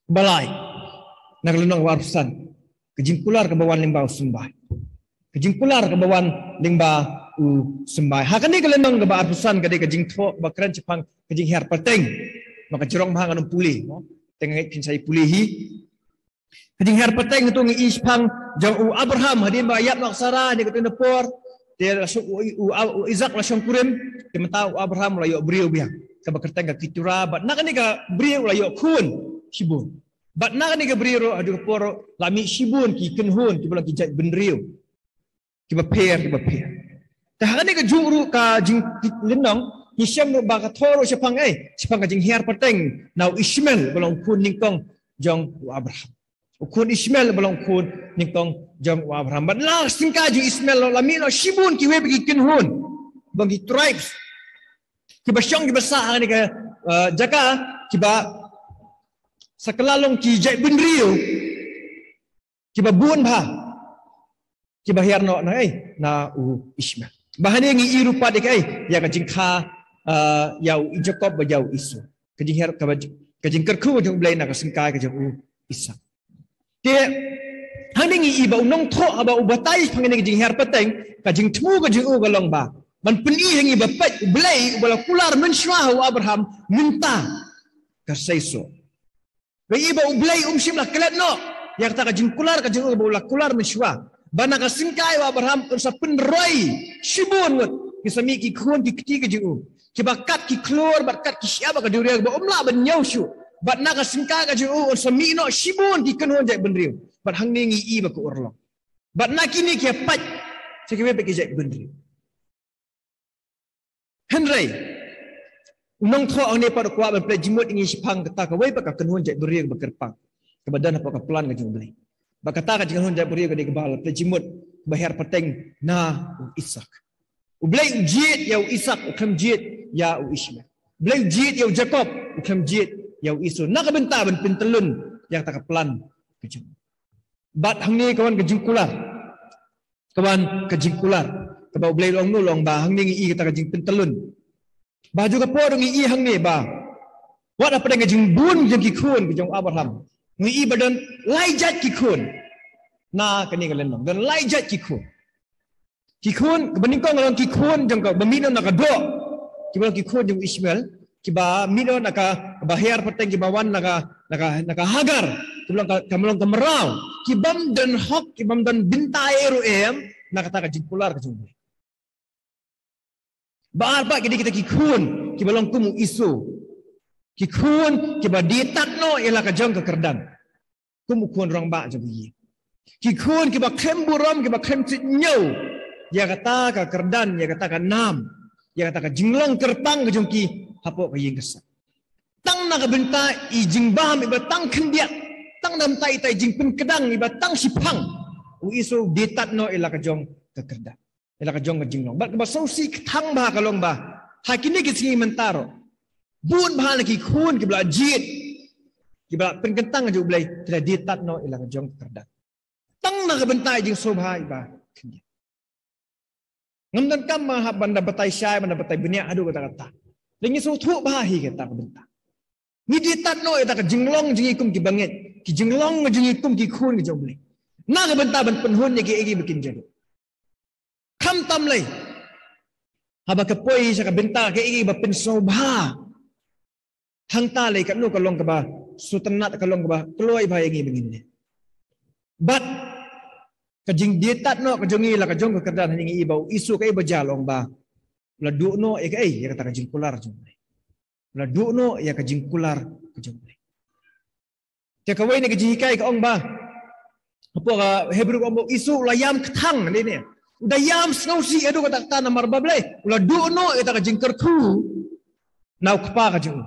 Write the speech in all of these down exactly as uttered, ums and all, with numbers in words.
Balai. Na ka lynnong ba arphew san. Ka jingkular kaba wan lyngba u symbai. Ka jingkular kaba wan lyngba u symbai. Ha kane ka lynnong kaba arphew san ka dei ka jingthoh kaba kren shaphang ka jinghiar pateng. Ma ka jrong bha ngan ym pule, mo. Te nga ngeit phin sa ïa pule hi. Ka jinghiar pateng tu ngi i shaphang jong u Abraham, hadien ba ïap noh ka Sara, hadien katei na por. Te la shong u, u, u Isak la shongkurim, te mynta u Abraham la ïoh briew biang. Kaba kyrteng ka Keturah, bad na kane ka briew la ïoh khun shibun. Bad na kane ka briew ruh, haduh ka por ruh, la mih shibun ki kynhun, kiba long ki jait bynriew. Kiba pher, kiba pher. Te ha kane ka jong ruh ka jinglynnong, ngi shem ruh ba ka thoh ruh shaphang, eh, shaphang ka jinghiar pateng na u Ishmael, ba long khun nyngkong jong u Abraham. U khun Ishmael ba long khun nyngkong jong u Abraham. Bad na ka syngkai jong u Ishmael la mih noh shibun kiwei pat ki kynhun. Bad ki tribes. Kiba shong kiba sah ha kane ka, eh, jaka kiba sa kylla long ki jait bynriew. Kiba bun bha. Kiba hiar noh na, eh, na u Ishmael. Ba hangne ngi i ruh pat ïa ka, eh, ïa ka jingkha, eh, ïa u Jakob bad ïa u Esau. Ka jinghiar kaba, ka jingkyrkhu ka jong u Blei na ka syngkai ka jong u Isak. Te, hangne ngi i ba u nongthoh, ba u batai shaphang kane ka jinghiar pateng, ka jingthmu ka jong u ka long ba ban pyni ha ngi ba peit u Blei uba la kular mynshuwa ha u Abraham mynta ka seisoh. Ba i ba u Blei um shym la klet noh ïa kata ka jingkular ka jong u ba u la kular mynshuwa. Ba na ka syngkai u Abraham un sa pynroi shibun ngut. Ki sa mih ki khun ki kti ka jong u. Kiba kat ki khlur bad kat ki shyiap ha ka duriaw ba um lah ban ñiew shuh. Bad na ka syngkai ka jong u un sa mih noh shibun ki kynhun jait bynriew. Bad hangne ngi i ba ka urlong. Bad na kine ki ïa peit sha kiwei pat ki jait bynriew. Hynrei u nongthoh hangne pat u kwah ban pynleit jingmut ïa ngi shaphang kata kawei pat ka kynhun jait bynriew kaba kyrpang, kaba don hapoh ka plan ka jong u Blei. Ba kata ka jingkynhun jait bynriew ka dei kaba la pynleit jingmut, kaba hiar pateng na u Isak. U Blei u jied ïa u Isak, u khlem jied ïa u Ishmael. U Blei u jied ïa u Jakob, u khlem jied ïa u Esau. Na ka bynta ban pyntyllun ïa kata ka plan ka jong u. Bad hangne ka wan ka jingkular. Ka wan ka jingkular. Kaba u Blei u ong, u ong ba hangne ngi i kata ka jingpyntyllun. Ba ha ka por ngi i hangne ba wat hapdeng ka jingbun jong ki khun ka jong u Abraham, ngi i ba don lai jait ki khun. Na kane ka lynnong don lai jait ki khun. Ki khun, kaba nyngkong ka long ki khun jong ka, ba mih noh na ka doh. Kiba long ki khun jong u Ishmael, kiba mih noh na ka, ba hiar pateng kiba wan na ka, na ka, na ka Hagar. Kiba long ka, ka long ka mraw. Ki bym don hok, ki bym don bynta ei ruh em, na kata ka jingkular ka jong u Blei. Ba ar pat ki dei kita ki khun, kiba long kum u Esau. Ki khun, kiba die tad noh ïa la ka jong ka kyrdan. Kum u khun rangbah jong ka ïing. Ki khun kiba khlem burom, kiba khlem sngewthuh ïa kata ka kyrdan, ïa kata ka nam, ïa kata ka jinglong kyrpang ka jong ki hapoh ka ïing ka sem. Tang na ka bynta i jingbam iba tang khyndiat, tang na ka bynta ita i jingpynkdang iba tang shiphang, u Esau u die tad noh ïa la ka jong ka kyrdan. Ïa la ka jong ka jinglong. Bad kaba sngewsih kthang bha ka long ba ha kine ki sngi mynta ruh, bun bha na ki khun kiba la jied, kiba la pynkyntang ka jong u Blei, ki la die tad noh ïa la ka jong ka kyrdan. Tang na ka bynta i jingsngewbha iba khyndiat. Ngam donkam ban hap ban da batai shai, ban da batai bniah haduh katta katta. Lada ngi sngewthuh bha hi kata ka bynta, ngi die tad noh ïa kata ka jinglong jong ngi kum ki bangeit, ki jinglong jong ngi kum ki khun ka jong u Blei, na ka bynta ban pynhun ïa kiei kiei ba kin jia. Khamtam lei haba ka poi sha ka bynta kaei kaei ba pynsngewbha. Hangta lei kano ka long kaba sngewtynnat, ka long kaba kloi bha ïa ngi ba ngin leh. Bad ka jingdie tad noh ka jong ngi la ka jong ka kyrdan, ha ngi i ba u Esau kaei ba jia, long ba u la duh noh ïa kaei, ïa kata ka jingkular jong u Blei. U la duh noh ïa ka jingkular ka jong u Blei. Te kawei na ka jinghikai ka ong ba, hapoh ka Hebru ka ong ba u Esau u la ïam kthang, ne ne. U da ïam sngewsih haduh katta katta namar ba balei? U la duh noh ïa kata ka jingkyrkhu na u kpa ka jong u.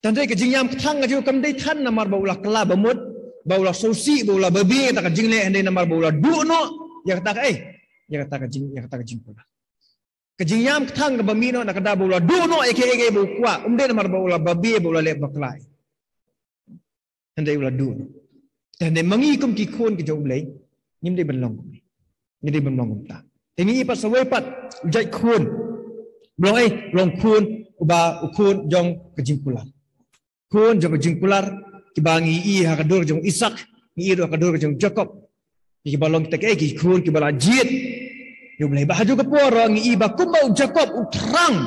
Tang dei ka jingïam kthang ka jong u kam dei than namar ba u la kylla ba mut, ba u la sngewsih, ba u la babe ïa kata ka jingleh, hynrei namar ba u la duh noh ïa kata kaei, ïa kata ka jing, ïa kata ka jingkular. Ka jingïam kthang kaba mih noh na ka daw ba u la duh noh ïa kiei kiei ba u kwah, um dei namar ba u la babe, ba u la leh bakla. Hynrei u la duh noh. Te hynrei ma ngi kum ki khun ki jong u Blei, ngim dei ban long kumne. Ngi dei ban long kumta. Te ngi i pat sa wei pat u jait khun. Ba long ei, ba long khun, uba u khun jong ka jingkular. khun jong ka jingkular, kiba ngi ïohi ha ka dur jong u Isak, ngi ïohi ruh ha ka dur jong u Jakob. Kiba long kita ki, ki khun kiba la jied ïa U Blei. Bad ha kajuh ka por ruh ngi ïohi ba kumba u Jakob u thrang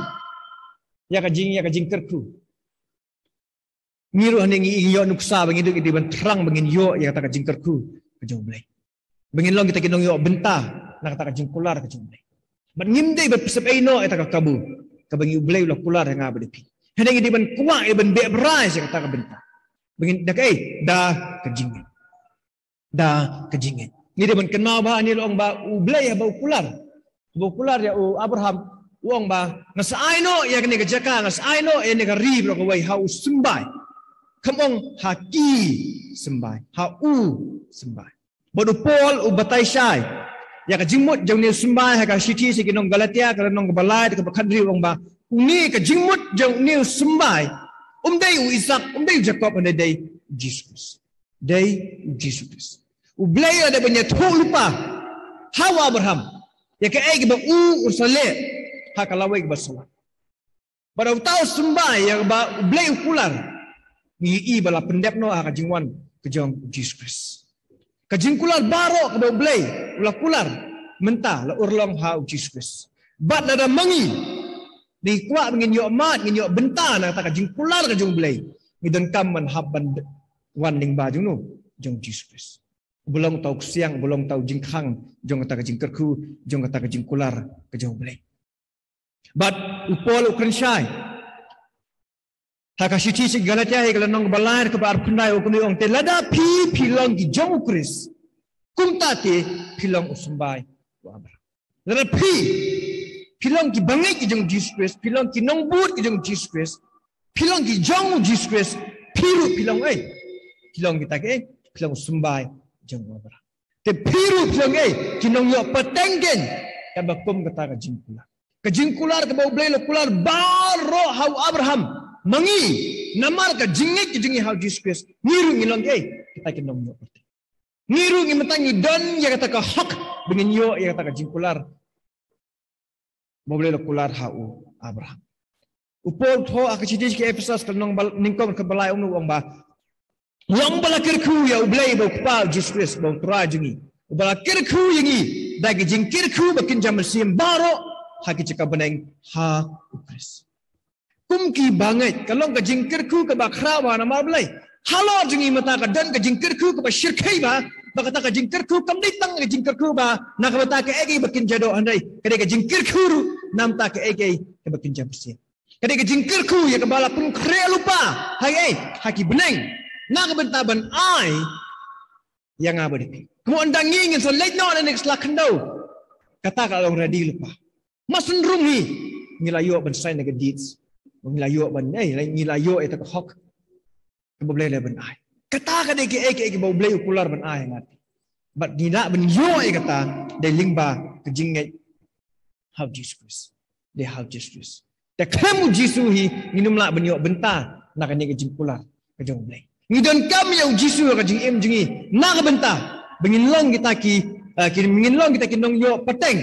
ïa ka jing, ïa ka jingkyrkhu, ngi ruh hangne ngi ïoh nuksa ba ngi dei, ngi dei ban thrang ba ngin ïoh ïa kata ka jingkyrkhu ka jong U Blei. Ba ngin long kita ki nongïoh bynta na kata ka jingkular ka jong U Blei. Bad ngim dei ban pynsep ei noh ïa kata ka kabu kaba ngi, U Blei u la kular ïa nga bad ïa phi. Hynrei ngi dei ban kwah, ïa ban beh brai ïa kata ka bynta. Ba ngin da kaei, da ka jingngeit. Da ka jingngeit. Ngi dei ban kynmaw ba hangne la ong ba U Blei haba u kular, ba u kular ïa u Abraham, u ong ba, nga sa ai noh ïa kane ka jaka, nga sa ai noh ïa kane ka ri baroh kawei ha u symbai. Kam ong ha ki symbai, ha u symbai. Bad u Paul u batai shai ïa ka jingmut jong une u symbai ha ka shithi sha ki nong Galatia, ka lynnong kaba lai, ka dkhot khathynriew, u ong ba une ka jingmut jong une u symbai um dei u Isak, um dei u Jakob, hynrei dei u Jisu Khrist. Dei u Jisu Khrist. U Blei u la dep ban ïathuh lypa ha u Abraham ïa kaei kaba u, u sa leh ha ka lawei kaba sa wan. Bad uta u symbai ïa kaba U Blei u kular, ngi ïohi ba la pyndep noh ha ka jingwan ka jong u Jisu Khrist. Ka jingkular baroh kaba U Blei u la kular mynta la urlong ha u Jisu Khrist. Bad lada ma ngi, ngi kwah ba ngin ïoh mad, ngin ïoh bynta na kata ka jingkular ka jong U Blei, ngi donkam ban hap ban wan lyngba jong uno, jong u Jisu Khrist. Uba long uta u ksiang, uba long uta u jingkhang jong kata ka jingkyrkhu, jong kata ka jingkular ka jong U Blei. Bad u Paul u kren shai ha ka shithi sha ki Galatia, ha ka lynnong kaba lai, ka dkhot arphew khyndai, u kren, u ong, te lada phi, phi long ki jong u Khrist, kumta te phi long u symbai u Abraham. Lada phi, phi long ki bangeit ki jong u Jisu Khrist, phi long ki nongbud ki jong u Jisu Khrist, phi long ki jong u Jisu Khrist, phi ruh phi long ei, phi long kita ki ei, phi long u symbai jong u Abraham. Te phi ruh phi long ei, ki nongïoh pateng kein, katba kum kata ka jingkular. Ka jingkular kaba U Blei u la kular baroh ha u Abraham. Ma ngi, namar ka jingngeit ka jong ngi ha u Jisu Khrist, ngi ruh ngi long ei, kita ki nongïoh pateng. Ngi ruh ngi mynta ngi don ïa kata ka hok ba ngin ïoh ïa kata ka jingkular ba U Blei u la kular ha u Abraham. U Paul u thoh ha ka shithi sha ki Ephesus, ka lynnong ba nyngkong, ka dkhot ba lai, u ong, u ong ba, long ba la kyrkhu ïa U Blei ba u Kpa u Jisu Khrist, ba u Trai jong ngi, uba la kyrkhu ïa ngi da ki jingkyrkhu ba kynja mynsiem baroh ha ki jaka bneng ha u Khrist. Kum ki bangeit, ka long ka jingkyrkhu kaba khraw bha namar balei? Halor jong ngi mynta ka don ka jingkyrkhu kaba shyrkhei bha, ba kata ka jingkyrkhu kam dei tang ka jingkyrkhu ba na ka bynta kaei kaei ba kynja doh, hynrei ka dei ka jingkyrkhu ruh na ka bynta kaei kaei kaba kynja mynsiem. Ka dei ka jingkyrkhu ïa kaba la pynkhreh lypa ha ei, ha ki bneng, na ka bynta ban ai ïa nga bad ïa phi. Kumno ynda ngi ngin sa leit noh na ka sla khyndew, kata ka long ready lypa. Mar shen ruh ngi, ngi la ïoh ban sign na ka deeds, ngi la ïoh ban, eh, ngi la ïoh ïa kata ka hok kaba U Blei u la ban ai. Kata ka dei kaei kaei kaba U Blei u kular ban ai ha nga. Bad ngi lah ban ïoh ïa kata dei lyngba ka jingngeit ha u Jisu Khrist. Dei ha u Jisu Khrist. Te khlem u Jisu hi ngin ym lah ban ïoh bynta na kane ka jingkular ka jong U Blei. Ngi donkam ïa u Jisu ha ka jingim jong ngi na ka bynta ba ngin long kita ki, eh, ki, ngin long kita ki nongïoh pateng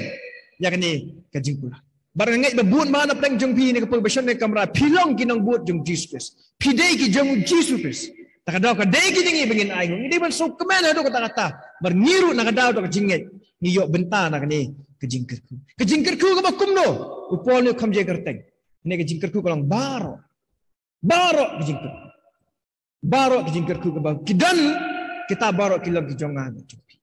ïa kane ka jingkular. Bad nga ngeit ba bun ba na pdeng jong phi ne ka poi ba shon ne kamra, phi long ki nongbud jong u Jisu Khrist. Phi dei ki jong u Jisu Khrist. Ta ka daw ka dei ki jong ngi ba ngin ai nguh. Ngi dei ban sngewkmen haduh katta katta. Bad ngi ruh na ka daw da ka jingngeit ngi ïoh bynta na kane ka jingkyrkhu. Ka jingkyrkhu kaba kumno? U Paul ne u kham jingkyrteng. Ne ka jingkyrkhu ka long baroh. Baroh ka jingkyrkhu. Baroh ka jingkyrkhu kaba ki don, kita baroh ki long ki jong nga, jong phi.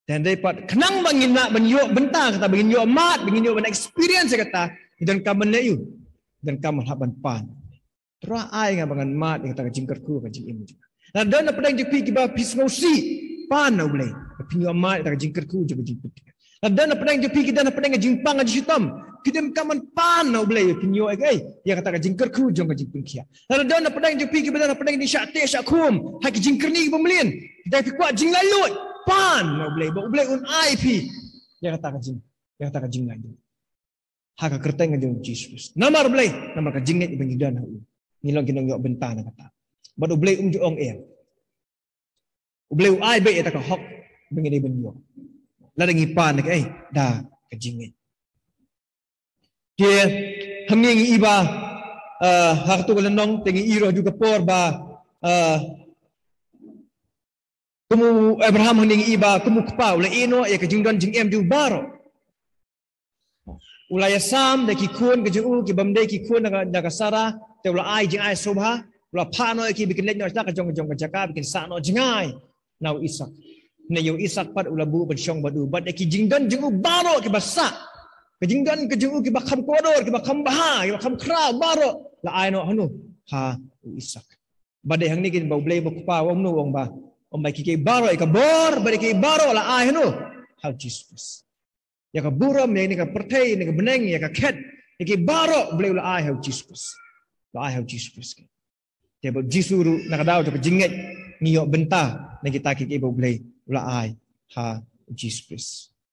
Te hynrei pat khnang ba ngin lah ban ïoh bynta kata, ba ngin ïoh mad, ba ngin ïoh ban experience kata, ngi donkam ban leh aïu? Donkam ban hap ban pan. Trai, ai nga ba ngan mad ïa kata ka jingkyrkhu ha ka jingim jong nga. Lada don na pdeng jong phi kiba phi sngewsih, pan na U Blei ba phin ïoh mad ïa kata ka jingkyrkhu jong ka jingpynkhiah. Lada don na pdeng jong phi ki don na pdeng ka jingpang ka jingshitom, phi donkam ban pan na U Blei ba phin ïoh ïa kaei, ïa kata ka jingkyrkhu jong ka jingpynkhiah. Lada don na pdeng jong phi kiba don na pdeng ka jingshah teh shah khum ha ki jingkyrni kiba mlien, lada phi kwah jinglaitluid, pan na U Blei ba U Blei un ai phi ïa kata ka jing, ïa kata ka jinglaitluid ha ka kyrteng ka jong u Jisu Khrist. Namar balei? Namar ka jingngeit ba ngi don ha u, ngi long ki nongïoh bynta na kata. Bad U Blei um ju ong eh, U Blei u ai beit ïa kata ka hok ba ngi dei ban ïoh lada ngi pan da kaei, da ka jingngeit. Te hangne ngi ïohi ba Uh, ha katu ka lynnong te ngi ïohi ruh ka por ba, uh, kum u Abraham hangne ngi i ba kum u kpa u la ïehnoh ïa ka jingdon jingem jong u baroh. U la ïasam da ki khun ka jong u, ki bym dei ki khun na ka, na ka Sara, te u la ai jingai sngewbha, u la phah noh ïa ki ba kin leit noh sha ka jong, ka jong ka jaka, ba kin sah noh jngai na u Isak. Ne ïa u Isak pat u la buh ban shong bad u, bad ïa ki jingdon jong u baroh kiba sah, ka jingdon ka jong u kiba kham kordor, kiba kham bha, kiba kham khraw baroh la ai noh hano ha u Isak. Bad dei hangne kin ba u Blei ba u kpa u ong no, u ong ba, u ong ba ïa ki baroh, ïa ka bor bad ïa ki baroh la ai hano ha u Jisu Khrist. Ïa ka burom, ïa kane ka pyrthei, ïa kane ka bneng, ïa ka khet, ïa ki baroh u Blei u la ai ha u Jisu Khrist. La ai ha u Jisu Khrist. Te bad u Jisu ruh na ka daw jong ka jingngeit ngi ïoh bynta na kita ki, kiba u Blei u la ai ha u Jisu Khrist.